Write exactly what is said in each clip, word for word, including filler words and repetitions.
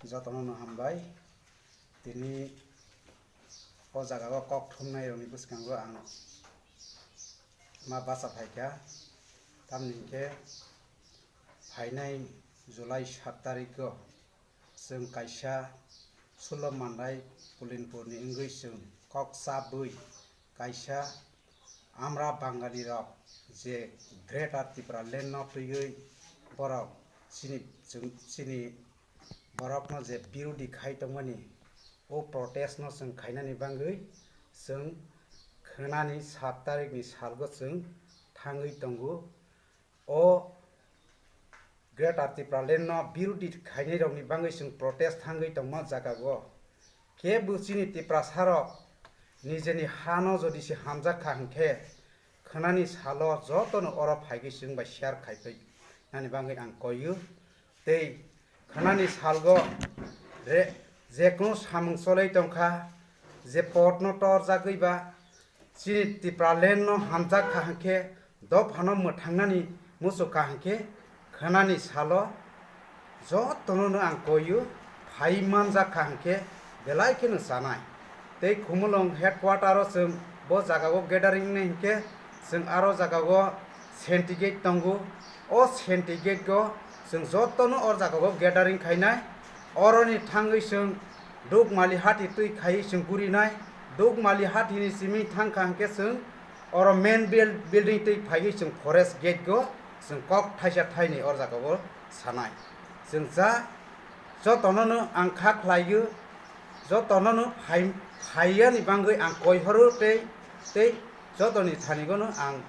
Jotono no hambai. Tini o jaga o kok thumnai rokni bwskango ang ma bacha phaikha. Tamni hinkhe phainai July sat tarikgo chwng kaisa Sullo Mandai Pulinpurni wngwi chwng kok chabwi kaisa Amra Bangali rok je Greater Tipraland no twiwi borok chini, chwng, chini borokno je birodi khai tongmani, o protest no chwng khainani bangwi chwng khwnani sat tarikni salgo chwng thangwi tongo. O Greater Tipraland no birodi khainai rokni bangwi chwng protest thangwi tongma jaga o. Kebo chini Tiprasa rok nijeni hano jodi se hamjak kha hinkhe khwnani salo jotono oro phaigwi chwng bai share khaipai nani bangwi ang koiyo. Tei khwnani salgo re-, jekunu samung cholai tongkha, je potno torjagwi ba chini Tipraland no hamjak kha hinkhe dophano mwthangnani muchuk kha hinkhe khwnani salo jotono no ang koiyo, phai manjak kha hinkhe belai kheno chanai. Tei Khumulwng headquarter o chwng bo jaga o gathering wngnai hinkhe chwng aro jaga o Senti Gate tongo. O Senti Gate o chwng jotono o jaga o gathering khainai. Oroni thangwi chwng Dukmali hati twi khaiwi chwng gurinai. Dukmali hatini simi thangkha hinkhe chwng oro main buil-, building twi phaiwi chwng forest gate o chwng kok thaisa thaini o jaga o sanai. Chwng cha jotono no ang kha khlaio, jotono no phai-, phaiyani bangwi ang koi horo tei, tei jotoni thani gono ang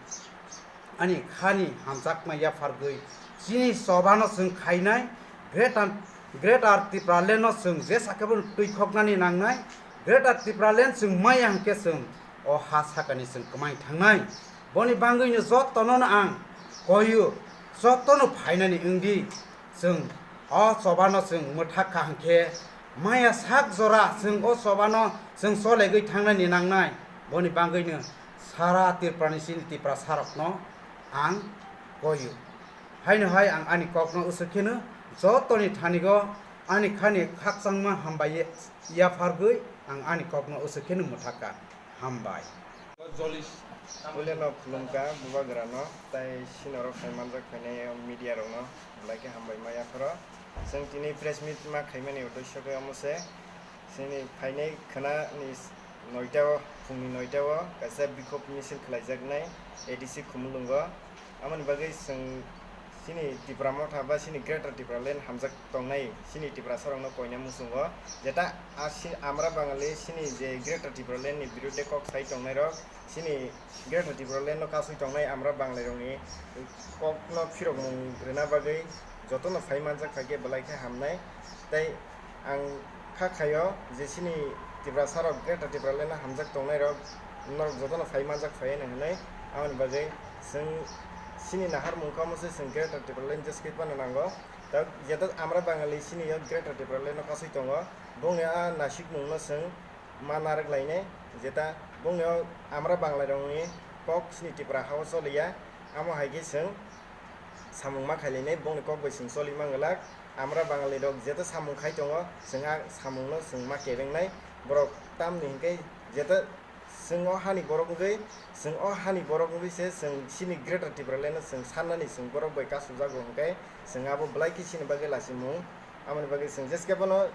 ani khani hamjakma yaphargwi chini chobano chwng khainai. Greater, Greater Tipraland no chwng jesa khe bono twi khoknani nangnai. Greater Tipraland chwng maya hinkhe chwng o ha sakani chwng kwmai thangnai. Boni bangwino jotono no ang koiyo, jotono phainani wngdi. Chwng o chobano chwng mwthak kha hinkhe maya sak jora chwng o chobano chwng cholegwi thangnani nangnai. Boni bangwino sara Tripurani chini Tiprasa rokno ang koiyo. Haino hai ang ani kokno usuk kheno jotoni thanigo ani khani khakchangma hambai yaphargwi ang ani kokno usuk kheno mwthakha. Hambai. Puileno khulumkha bubagrano, tai sinorok phai manjak phainai media rokno belai khe hambai ma yapharo. Chwng tini press meet ma khaimani uddesyo khe omo se, chini phainai khwnani noita o, phungni noita o kaisa bikhop misil khlaijaknai A D C Khumulwngo. Amoni bagwi chwng chini Tipra Motha ba chini Greater Tipraland hamjak tongnai chini Tiprasa rokno koina muchungo, jeta a si-, Amra Bangali chini je Greater Tipraland ni birude kok sai tongnairok, chini Greater Tipraland no kasui tongnai Amra Bangali rokni kokno phirokmung rwna bagwi jotono phai manjak phaikhe belai khe hamnai. Tei ang kha khaio je chini Tiprasa rok Greater Tipraland no hamjak tongnai rok norok jotono phai manjak phai hwnwi, aboni bagwi chwng chini naharmung kamo se chwng Greater Tipraland jeskhe phano nango. Ta jeto Amra Bangali chini yo Greater Tipraland no kasui tongo, bongni a nasikmung no chwng ma narwk lainai, jeta bongni o Amra Bangali rokni kok chini Tipra hao choliya, amo hai khe chwng samung ma khailainai, bongni kok bai chwng choli manglak. Amra Bangali rok jeto samung khai tongo, chwng a samung no chwng ma kebengnai. Borok tamni hinkhe jeto chwng o hani borok wngwi, chwng o hani borok wngwi se chwng chini Greater Tipraland no chwng sannani chwng borok bai kasu jago hinkhe chwng abo belai khe chini bagwi lasimung. Aboni bagwi chwng jeske bono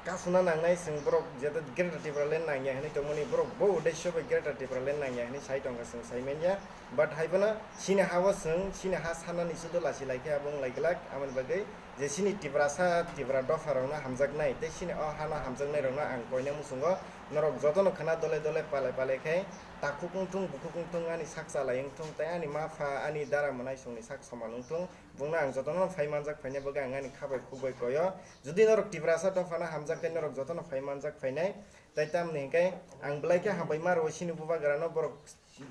kasuna nangnai chwng borok jeto Greater Tipraland nangya hinwi tongmani, borok bo uddesyo bai Greater Tipraland nangya hinwi sai tongkha chwng sai manya. But hai bono chini ha o chwng chini ha sanani sudo lasi laikhe abo wng lai glak. Aboni bagwi je chini Tiprasa Tipra dopha rokno hamjaknai tei chini o hano hamjaknai rokno ang koina muchungo, norok jotono khna dole dole pale pale khe takhuk wngthung bukhuk wngthung ani sak chalai wngthung tei ani ma pha ani dara mwnaisongni sak soman wngthung. Bongno ang jotono phai manjak phaina bagwi ang ani kha bai khuk bai koyo. Jodi norok Tiprasa dophano hamjak khe norok jotono phai manjak phainai. Tai tamni hinkhe ang belai khe hambai ma rwo chini bubagrano, borok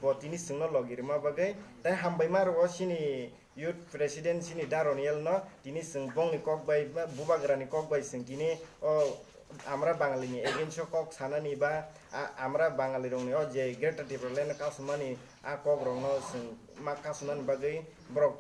bo tini chwngno logi rwma bagwi. Tai hambai ma rwo chini youth president chini Da Roniel no, tini chwng bongni kok bai ba bubagrani kok bai chwng tini o Amra Bangali ni against o kok sanani ba a-, Amra Bangali rokni o je Greater Tipraland no kasumani a kok rokno chwng ma kasumani bagwi borok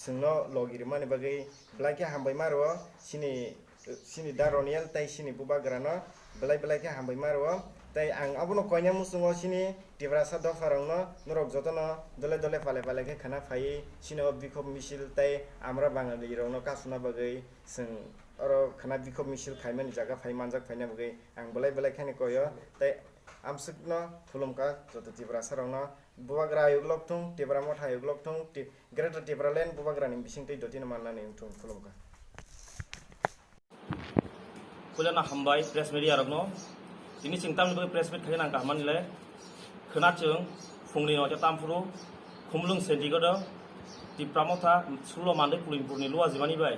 chwngno logi rwmani bagwi belai khe hambai ma rwo chini sini da Roniel tei sini bubagrano belai belai khe hambai ma rwo. Tei ang abono koina muchungo sini Tiprasa dopharokno norok jotono dole dole pale pale khe khana phaiwi sini o bikhok misil tei amra Bangali rokno kasuna bagwi chwng oro khana bikhok misil khaimani jaga phai manjak phaina bagwi ang belai belai kheno koyo. Tei amsukno khulumkha joto Tiprasa rokno, bubagra ayuk lok thung, Tipra motha ayuk lok thung, Ti-, Greater Tipraland bubagrani bisingtwi dotino mannani wngthung, khulumkha. Puilano hambai press media rokno. Tini chwng tamni bagwi press meet khaina ang kaham manwi le. Khwna chwng phungni noita tamphuru Khumulwng Sendigo do Tipra motha sullo Mandai Kulinpurni luwa jimani bai.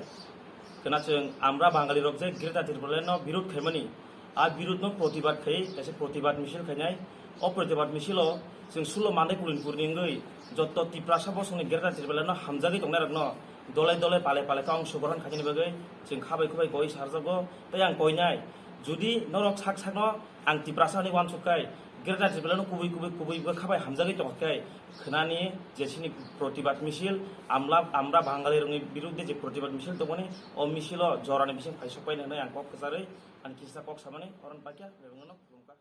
Khwna chwng amra Bangali rok je Greater Tipraland no birud khaimani. A birud no protibad khai, kaisa protibad misil khainai. O protibad misilo chwng sullo Mandai Kulinpurni wngwi jotto Tiprasa bosongni Greater Tipraland no hamjagwi tongnai rokno dole dole pale pale khe ongsogrohon khainani bagwi chwng khabai khubai koi sarjago. Tei ang koinai, jodi norok sak sakno ang Tiprasa hinwi uansuk khai, Greater Tipraland no kubui kubui kubui bwkha bai hamjagwi tongkha khai, khwnani jesini protibad misil, amla, amra Bangali rokni birudde je protibad misil tongmani, o misilo jorani bising phaisok painani hinwi ang kok kwcharwi ang kisa kok samani oron pakya bebengno khulumkha.